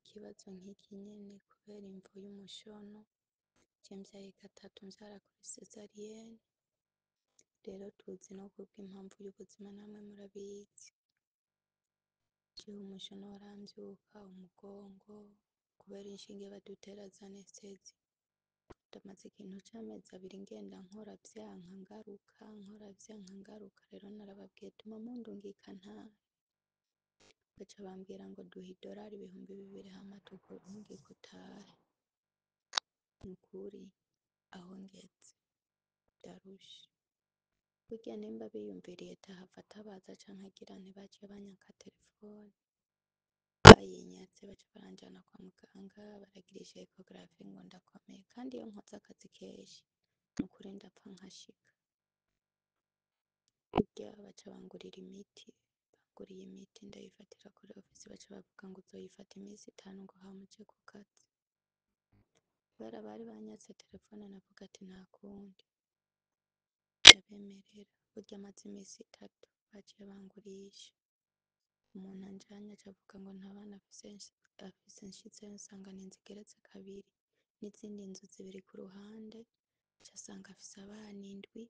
ikibazo nk'iki nyene kubera imvo y'umushono. Je mvyaye gatatu, mvyara kuri césarienne. Rero tuzi no kubw'impamvu y'ubuzima, namwe murabizi. Jewe umushono waramvyuka, umugongo, kubera inshinge badutera za anesthésie. Ndamaze ikintu c'amezi 2 ngenda nkora vyanka ngaruka, nkora vyanka ngaruka. Rero narababwiye tuma mundungika ntahe. Baca bambwira ngo duha idorari 2000 hama tukurungike utahe. Nukuri aho ngeze ndarushe. Burya nimba biyumviriye tahava atabaza canke agira ntibaciye banyaka telefone. Bayinyatse baca baranjana kwa muganga, baragirisha échographie ngo ndakomeye, kandi iyo nkoze akazi kenshi nukuri ndapfa nkashika. Burya baca bangurira imiti, banguriye imiti ndayifatira kuri ofisi, baca bavuga ngo uzoyifata iminsi 5 ngo hama uje ku kazi. Kubera bari banyatse telefone navuga ati nta kundi, ndabemerera. Burya maze iminsi 3 baciye bangurisha. Umuntu anjanye aca avuga ngo nta bana afise, nshitseyo nsanga ni inzu igeretse kabiri n'izindi nzu zibiri ku ruhande, nca nsanga afise abana 7.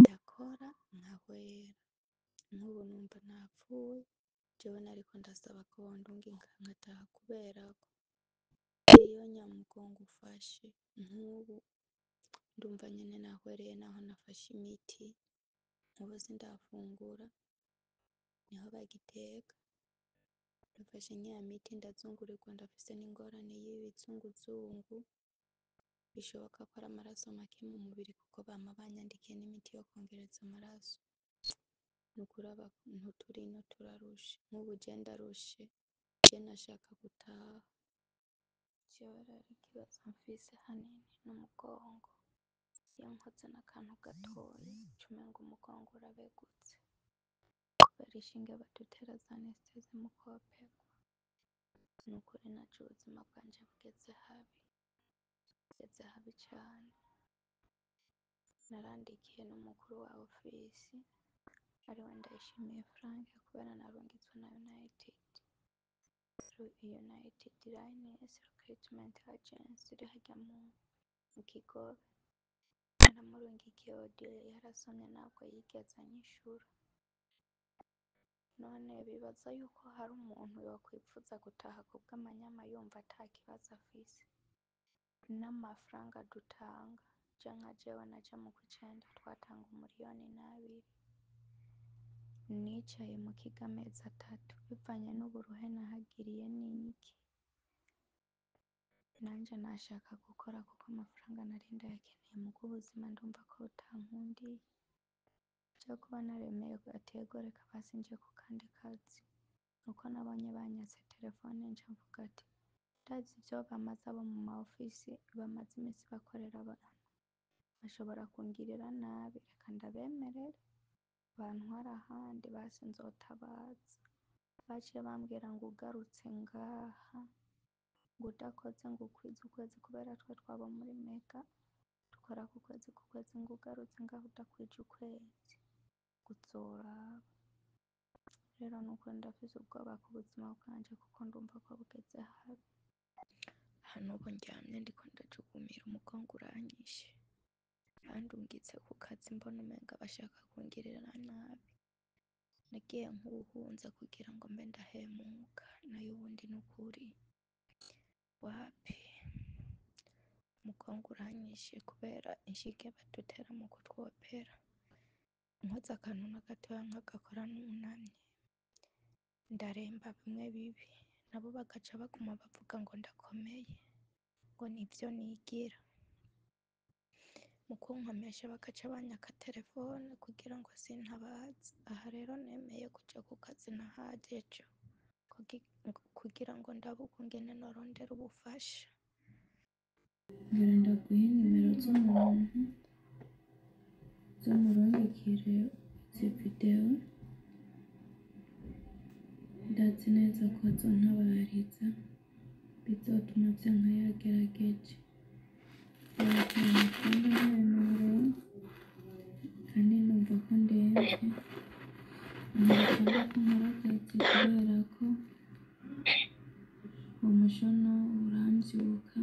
Ndakora nkahwera, nk'ubu numva napfuye. Jewe nariko ndasaba ko bondungika nkataha, kubera ko iyo nyamugongo ufashe nk'ubu ndumva nyene nahwereye naho nafashe imiti, ubu sindafungura niho bagiteka. Ndafashe nya miti ndazungurirwa, ndafise n'ingorane y'ibizunguzungu, bishoboka ko ari amaraso make mu mubiri kuko bama banyandikiye n'imiti yo kongereza amaraso. Nukuri abantu turino turarushe, nk'ubu je ndarushe, je nashaka gutaha. Jewe rero ikibazo mfise hanini n'umugongo. Iyo nkoze n'akantu gatoyi uca umenga umugongo urabegutse, kubera ishinge badutera za anesthésie mu koperwa. Nukuri naje ubuzima bwanje bugeze habi, bugeze habi cane. Narandikiye n'umukuru wa ofisi ariwe Ndayishimiye Frank, kubera narungitswe na United Lines Recruitment Agency iri harya mu Kigobe. Naramurungikiye audio yarasomye, ntabwo yigeze anyishura. None bibaza yuko hari umuntu yokwipfuza gutaha kubw'amanyama yumva ata kibazo afise? N'amafaranga dutanga, je nka jewe naja mu kw'icenda twatanga 1,2 miliyoni. Nicaye mu kigo amezi 3 bivanye n'uburuhe nahagiriye n'iki. Nanje nashaka gukora kuko amafaranga nari ndayakeneye, muga ubuzima ndumva ko butankundiye. Je kuba naremeye ati ego reka basi nje ku kandi kazi, nuko nabonye banyatse telefone nca mvuga ati ndazi ivyo bamaze abo mu ma ofisi bamaze imisi bakorera abantu, bashobora kungirira nabi, reka ndabemerere bantware ahandi basi nzotabaza. Baciye bambwira ngo ugarutse ngaha ngo udakoze ngo ukwize ukwezi, kubera twe twaba muri mega dukora ku kwezi ku kwezi, ngo ugarutse ngaha udakwije ukwezi ngo uzoraba. Rero nukuri ndafise ubwoba ku buzima bwanje kuko ndumva ko bugeze habi. Aha n'ubu ndyamye ndiko ndajugumira, umugongo uranyishe. Bandungitse ku kazi mbona umenga bashaka kungirira nabi. Nagiye nk'uwuhunze kugira ngo mbe ndahemuka, nayo ubundi nukuri wapi. Umugongo uranyishe kubera inshinge badutera mu kutwopera. Nkoze akantu na gatoya nkagakora nunamye, ndaremba bimwe bibi, nabo bagaca baguma bavuga ngo ndakomeye, ngo nivyo nigira. Mu kunkomesha bagaca banyaka telefone kugira ngo sintabaze. Aha rero nemeye kuja ku kazi nahaje ejo kugira ngo ndabe ukungene norondera ubufasha. Ngira ndaguhe nimero z'umuntu z'umurungikire izi video, ndazi neza ko azontabariza, bizotuma vyanka yagerageje. Amafaranga ntayo noronka kandi ndumva ko ndemvye, ntibikunda ko nkora akazi kubera ko Uwo mushono uramvyuka,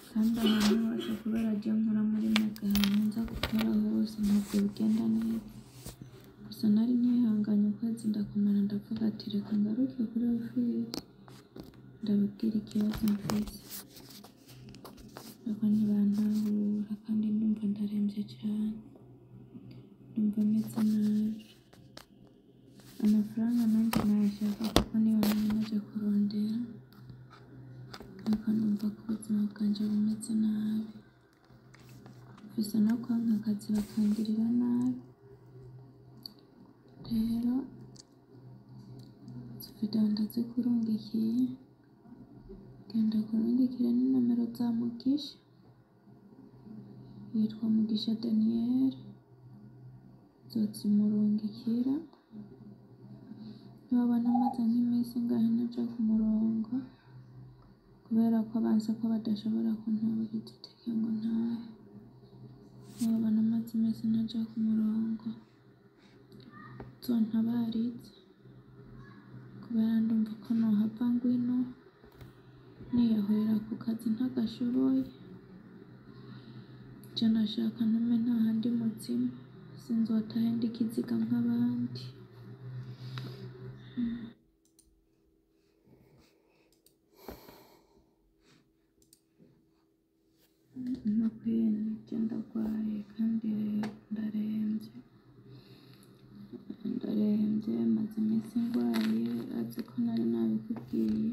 kandi ahantu hose kubera je nkora muri mega, ahantu nza gukora hose ntabwo bigenda neza. Gusa nari nihanganye ukwezi ndakumara, ndavuga ati reka ngaruke kuri ofisi ndababwira ikibazo mfise, ariko ntibantahura. Kandi ndumva ndaremvye cane, ndumva meze nabi. Amafaranga nanje nayashaka kuko niyo nari naje kurondera, ariko ndumva ko ubuzima bwanje bumeze nabi. Mfise no kwanka akazi bakangirira nabi. Rero izo video ndazikurungikiye, genda kurungikire n'inomero za Mugisha, yitwa Mugisha Daniel, nzozimurungikira. Niwabona maze nk'iminsi ingahe ntaja ku murongo, kubera ko banse ko badashobora kuntaburiza itike ngo ntahe. Niwabona maze iminsi ntaja ku murongo, uzontabarize, kubera ndumva ko nohava ngwino niyahurira ku kazi ntagashoboye. Je nashaka ntume ntaha ndi muzima, sinzotahe ndi ikiziga nk'abandi. Nakwiye nje ndagwaye kandi ndaremvye, ndaremvye, maze iminsi ngwaye. Azi ko nari nabikubwiye,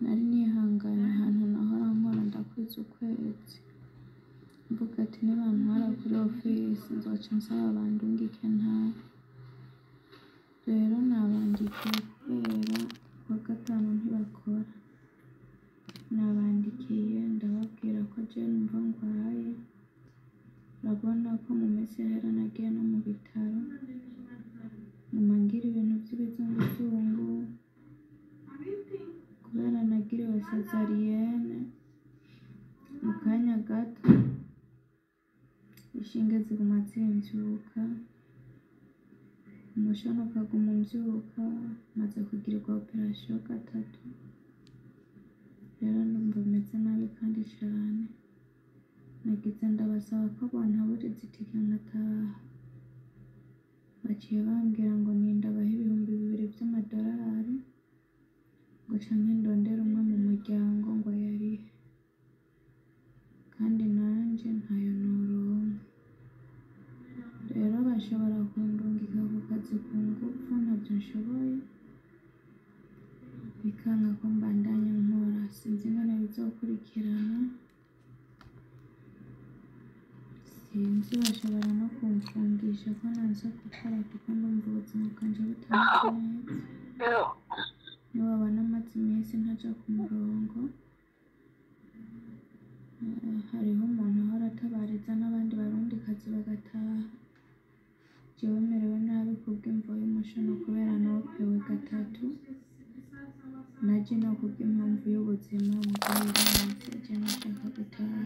nari nihanganye ahantu nahora nkora ndakwiza ukwezi, mvuga ati nibantwara kuri ofisi nzoca nsaba bandungike ntahe. Rero nabandikiye kubera kuwa gatanu ntibakora, nabandikiye ndababwira ko je numva ngwaye. Urabona ko mu minsi yahera nagiye no mu bitaro, nyuma ngira ibintu vy'ibizunguzungu kubera nagiriwe cesarienne mu kanya gato, inshinge ziguma zimvyuka, umushona ukaguma umvyuka, maze kugirirwa operation gatatu. Rero ndumva meze nabi kandi cane. Nagize ndabasaba ko bontaburiza itike nkataha, baciye bambwira ngo nindabaha 2000 vy'amadorari ngo canke ndondere umwe mu muryango ngo ayarihe, kandi nanje ntayo noronka. Rero bashobora kundungika ku kazi ku ngufu, ntavyo nshoboye, bikanka ko mbandanya nkora. Sinzi ingene bizokurikirana, sinzi, bashobora no kumfungisha ko nanse gukora, kuko ndumva ubuzima bwanje butameze neza. Niwabona maze iminsi ntaja ku murongo, hariho umuntu ahora atabariza n'abandi barundikazi bagataha. Jewe merewe nabi kubw'imvo y'umushono kubera nopewe gatatu, naje no kubw'impamvu y'ubuzima mugabo biranse, je nashaka gutaha.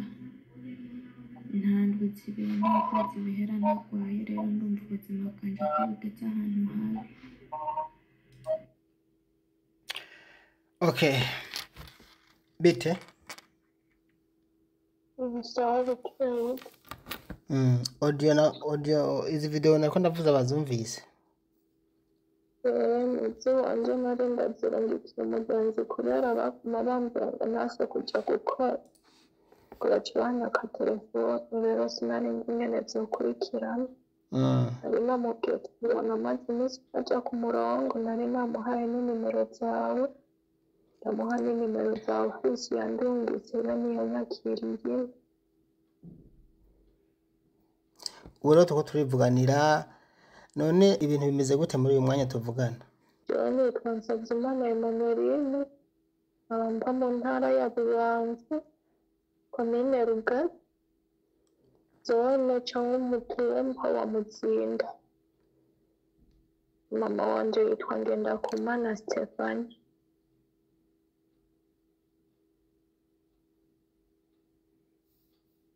Nta ndwi zibiri nta kwezi bihera ntagwaye, rero ndumva ubuzima bwanje ko bugeze ahantu habi. Okay, bite? Sawa bukeye. Audio na audio, izi video nariko ndavuza bazumvise? Iziwanje nari ndazirungikiye umugenzi kubera baguma bambwira ngo ntase kuja gukora, ngo baca banyaka telefone. Rero sinari nzi ingene vyokurikirana. Nari namubwiye ati ubona maze iminsi ntaja ku murongo, nari namuhaye n'inimero zawe, ndamuha n'inimero za ofisi yandungitse, be niyo nyakiriye. Ubu rero turiko turivuganira. None ibintu bimeze gute muri uyu mwanya tuvugana? Jewe nitwa Nsavyimana Emmanueline, nkaba mba mu ntara ya Bubanza, komine Rugari, zone canke umutumba wa Muzinda. Mama wanje yitwa Ngendakumana Stephanie.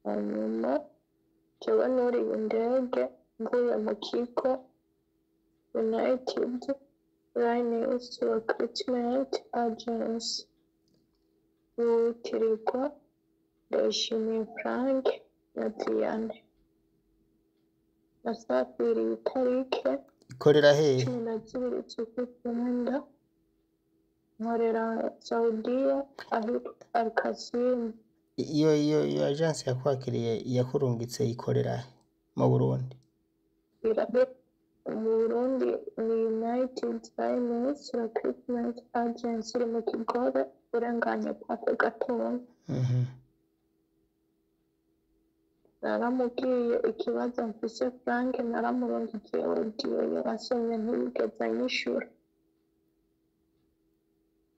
Hanyuma jewe nuriye indege mvuye mu kigo United. Linus Recruitment Agency, witirirwa Ndayishimiye Frank na Diane. Nasafiriye itarike Ikorera hehe? 12 z'ukw'icyenda, nkorera Saudiya ahitwa Alkasimu. Iyo agence yakwakiriye, yakurungitse, ikorera he mu Burundi? Irabe mu Burundi ni United Linus Recruitment Agency, iri mu Kigobe urenganye Pake gatoya. Naramubwiye ikibazo mfise Frank, naramurungikiye audio yarasomye ntiyigeze anyishura.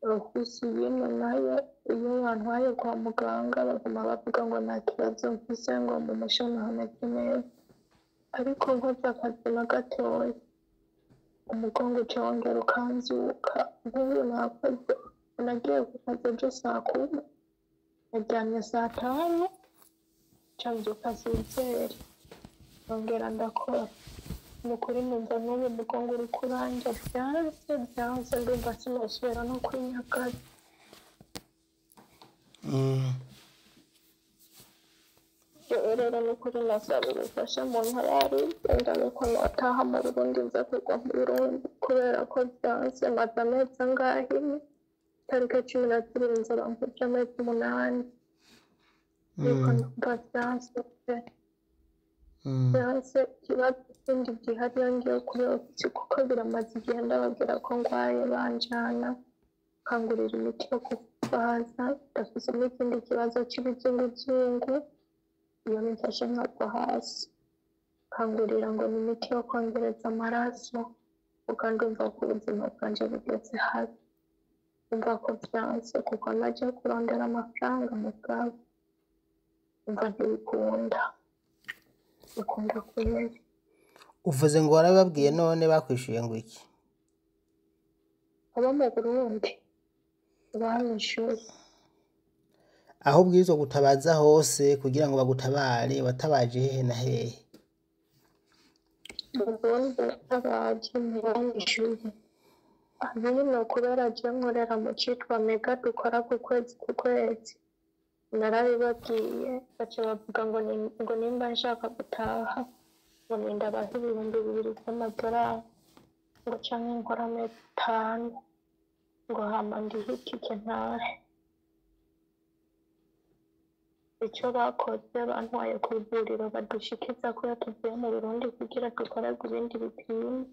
Ofisi y'ino nayo iyo bantwaye kwa muganga baguma bavuga ngo nta kibazo mfise, ngo mu mushono hameze neza, ariko nkoze akazi na gatoya umugongo uca wongera ukanzuka. Nk'ubu nakoze, nagiye ku kazi ejo saa 10, naryamye saa 5, nca mbyuka sizeri nongera ndakora. Ni ukuri numva n'ubu umugongo uriko urandya vyanse vyanse, ndumva sinosubira no kwinyagaza. Jewe rero ni ukuri nasaba ubufasha mu ntara ndabe ko notaha mu Burundi, nza kugwa mu Burundi kubera ko vyanse. Maze amezi angahe ine, tariki 12 nzoba nkwije amezi 8, ariko numva vyanse pe. Vyanse. Ikibazo kindi gihari, iyo ngiye kuri ofisi, kuko biramaze igihe ndababwira ko ngwaye, banjana kangurira imiti yo kubaza. Ndafise n'ikindi kibazo c'ibizunguzungu, iyo bimfashe nkagwa hasi, kangurira ngo ni imiti yo kongereza amaraso. Kuko ndumva ko ubuzima bwanje bugeze habi, ndumva ko vyanse, kuko naje kurondera amafaranga mugabo umva ntibikunda, bikunda kubera. Uvuze ngo warababwiye, none bakwishuye ngo iki? Abo mu Burundi banyishuye. Aho ubwirizwa gutabaza hose kugira ngo bagutabare, watabaje hehe na hehe? Mu Burundi natabaje ntibanyishuye. Abino kubera je nkorera mu citwa Mega, dukora ku kwezi ku kwezi, narabibabwiye baca bavuga ngo ngo nimba nshaka gutaha ngo nindabaha 2000 vy'amadolari, ngo canke nkora amezi 5, ngo hama ndihe itike ntahe. Ico bakoze, bantwaye ku ivuriro badushikiza ko iyo tuvuye mu Burundi kugira dukorerwe ibindi bipimo.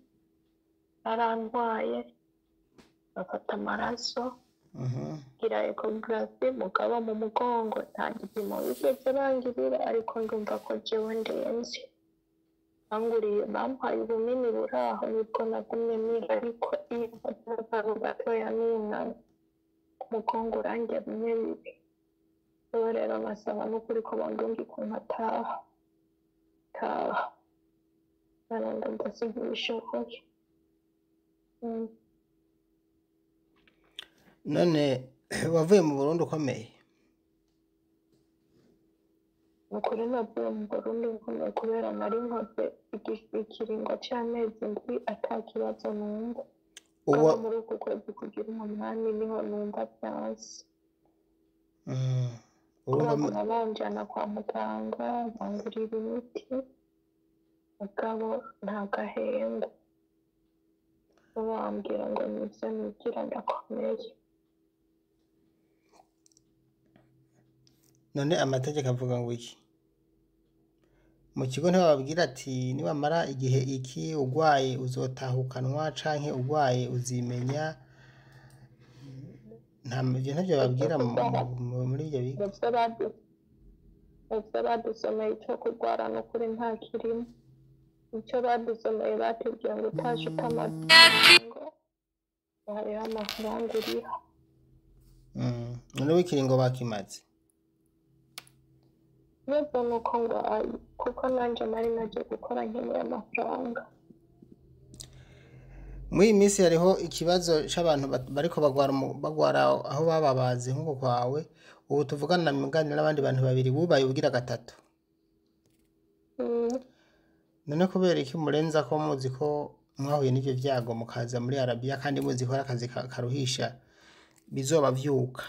Barantwaye bafata amaraso, ngira ecography, mugabo mu mugongo nta gipimo bigeze bangirira, ariko ndumva ko jewe ndemvye. Banguriye, bampaye ubunini buraho, nibwo nagumye mira, ariko iyo mfata akantu gatoya nunamye umugongo urandya bimwe bibi. Rero rero nasaba n'ukuri ko bondungika nkataha taha, none ndumva sinkibishoboye. None wavuye mu Burundi ukomeye? Nukuri navuye mu Burundi nkomeye, kubera nari nkoze ikiringo c'amezi 7 ata kibazo numva. Ubu Mugabo muri uku kwezi kugira 8 niho numva vyanse. Urumva Baguma banjana kwa muganga, bangurira imiti, mugabo nta gahengwe. Bambwira ngo nivyo nigira ndakomeye. None amategeko avuga ngo iki? Mu kigo ntibababwira ati niwamara igihe iki ugwaye uzotahukanwa, canke ugwaye uzimenya? Nta ivyo ntavyo bababwira muri ivyo bigo? Muvyo badusomeye, ico kurwara nukuri nta kirimo. Ico badusomeye, batubwiye ngo utashe utamaze ngo hariho amafaranga uriha. None w'ikiringo bakimaze? Nubwo nuko ngwaye, kuko nanje nari naje gukora nkeneye amafaranga. Muri iyi minsi hariho ikibazo c'abantu bariko bagwara bagwara aho bababaze nk'uko kwawe. Ubu tuvugana muganira n'abandi bantu babiri bubaye ubugira gatatu. None kubera iki murenza ko muzi ko mwahuye n'ivyo vyago mukaza muri Arabiya kandi muzi ko ari akazi karuhisha bizobavyuka.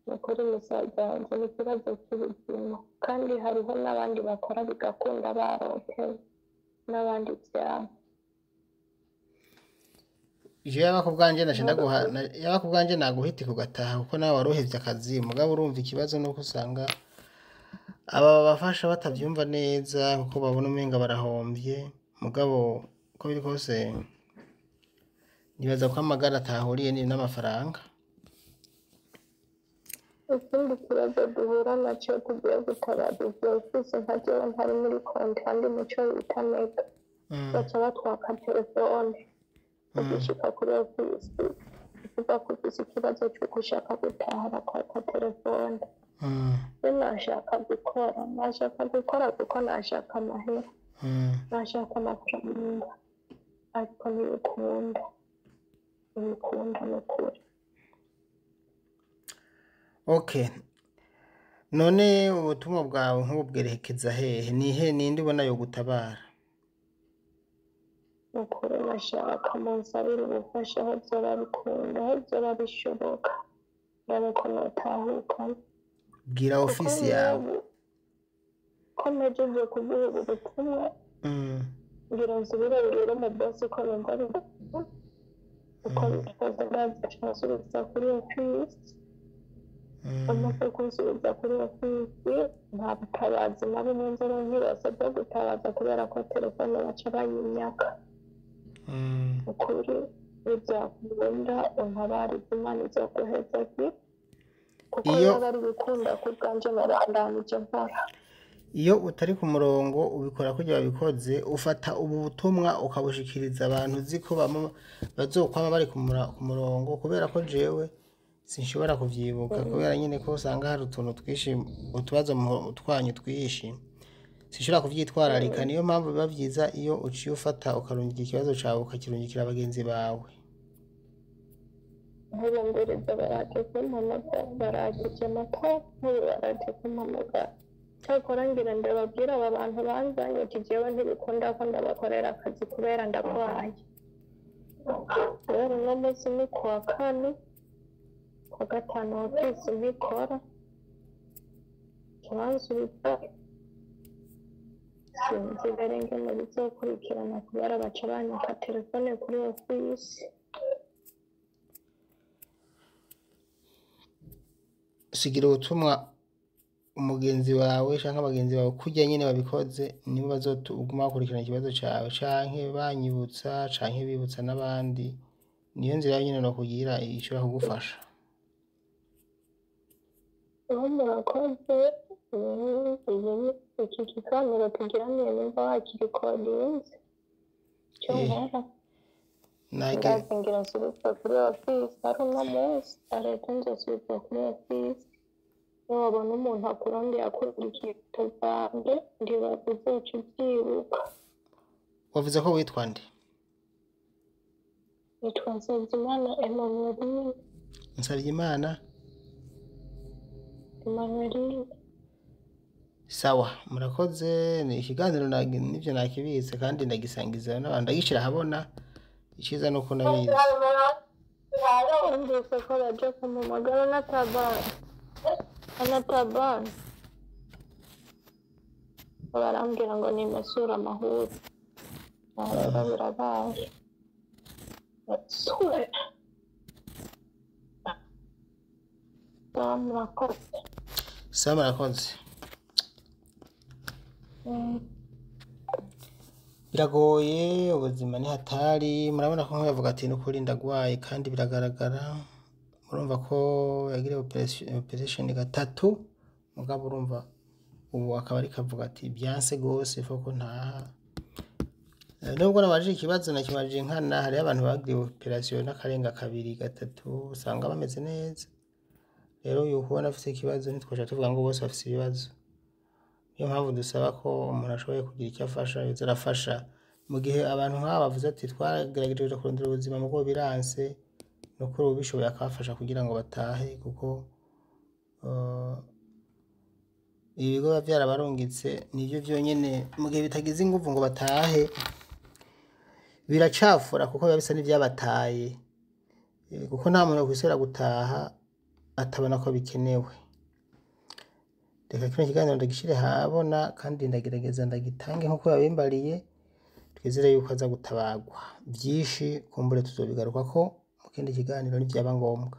Nukuri musaza wanje ni ikibazo cy'ubuzima, kandi hariho n'abandi bakora bigakunda barokewe n'abandi vyabo. Ivyo yaba ku bwanje naca ndaguha yaba ku bwanje naguhitika ugataha kuko nawe waruhevye akazi, mugabo urumva ikibazo nuko usanga aba babafasha batavyumva neza kuko babona umenga barahomvye, mugabo uko biri kose nibaza ko amagara atahuriye n'amafaranga. Ikindi kibazo duhura nacyo tugiye gutabaza ivyo ufise nka jewe ntari muri konti kandi muco bita mega, baca batwaka telefone ugishika kuri ofisi uvuga ko ufise ikibazo c'uko ushaka gutaha bakwaka telefone. Je nashaka gukora, nashaka gukora kuko nashaka amahera, nashaka amafaranga, ariko ntibikunda, ntibikunda nukuri. Okay. None ubutumwa bwawe nk'ubwerekeza hehe? Nihe ninde ubona yogutabara? Nukuri nashaka munsabire ubufasha aho vyoba bikunda, aho vyoba bishoboka, ndabe ko notahuka. Bwira Kuko ofisi yawe. n'ubu ko mpejeje kuguha ubu butumwa, ngira nsubire mbwire umubosi ko numva uko bikoze, ndaza nsubiza kuri ofisi. Amaze kunsubiza kuri ofisi nta butabazi na bumwe nzora nkibasabye gutabaza kubera ko telefone baca bayinyaka. Ukuri ntibyakunda untabarize Imana izoguheza ki, kuko Iyo yaba ari ibikunda ku bwanje nabandanije nkora. Iyo utari ku murongo ubikora kurya wabikoze, ufata ubu butumwa ukabushikiriza abantu uzi ko bazokwama bari ku murongo, kubera ko jewe sinshobora kuvyibuka kubera nyene ko usanga hari utuntu twinshi, utubazo twanyu twinshi sinshobora kuvyitwararika. Niyo mpamvu biba vyiza iyo uciye ufata ukarungika ikibazo cawe ukakirungikira bagenzi bawe. Nk'ubu baraje kumpamagara, baragije amata, nk'ubu baraje kumpamagara. Cyakora ngira ndababwira aba bantu banzanye ati jewe ntibikunda ko ndabakorera akazi kubera ndagwaye. Rero uno munsi ni kuwa kane, kuwa gatanu ofisi ntikora, bansubiza sinzi rero ingene bizokurikirana kubera baca banyaka telefone kuri ofisi. Sigira ubutumwa umugenzi wawe canke abagenzi bawe kurya nyene babikoze, nibo bazoguma bakurikirana ikibazo cawe canke banyibutsa canke bibutsa n'abandi. Niyo nzira nyene nokugira ishobora kugufasha. Ubu murakoze, iki kiganiro tugiraniye nimba wakirikodinze icyo nkora Nage ndazi ngira nsubizwe kuri ofisi ari uno munsi ariko nzosubizwa kuri ofisi. Niwabona umuntu akurondeye akurikiye ifoto zanjye ndibaza uzoca uvyibuka. Wavuze ko witwa nde? Nitwa Nsavyeimana Emmanueline. Nsavyimana Emmanueline. Sawa, murakoze. Ni ikiganiro nivyo nakibitse kandi ndagisangiza n'abantu, ndagishira ahabona. Iciza nuko nabizi. Numvise ko baje kumpamagara anatabana, anatabana barambwira ngo nimesure amahuza. Aho rero birabaye. Mesure. Sawa, murakoze. Sawa, murakoze. Biragoye, ubuzima ni hatari. Murabona ko nk'uyavuga ati nukuri ndagwaye kandi biragaragara. Murumva ko yagiriye operation gatatu, mugabo urumva ubu akaba ariko avuga ati byanse gose ko ntaha. Nubwo nabajije ikibazo nakibajije nkana, hariho abantu bagiriye operation n'akarenga kabiri gatatu usanga bameze neza. Rero uyu kubona afise ikibazo ntitwoca tuvuga ngo bose bafise ibibazo. Niyo mpamvu dusaba ko umuntu ashoboye kugira icyo afasha yoza arafasha. Mu gihe abantu nk'aba bavuze ati twagerageje kurondera ubuzima mugabo biranse, nukuri uwubishoboye akabafasha kugira ngo batahe, kuko ibigo biba vyarabarungitse nivyo vyonyene mu gihe bitagize inguvu ngo batahe. Biracafura kuko biba bisa n'ivyabataye. Kuko nta muntu yokwizera gutaha atabona ko bikenewe. Reka kino kiganiro ndagishire ahabona kandi ndagerageza ndagitange nkuko yabimbariye, twizere yuko aza gutabarwa. Vyinshi kumbure tuzobigarukako mu kindi kiganiro nivyaba ngombwa.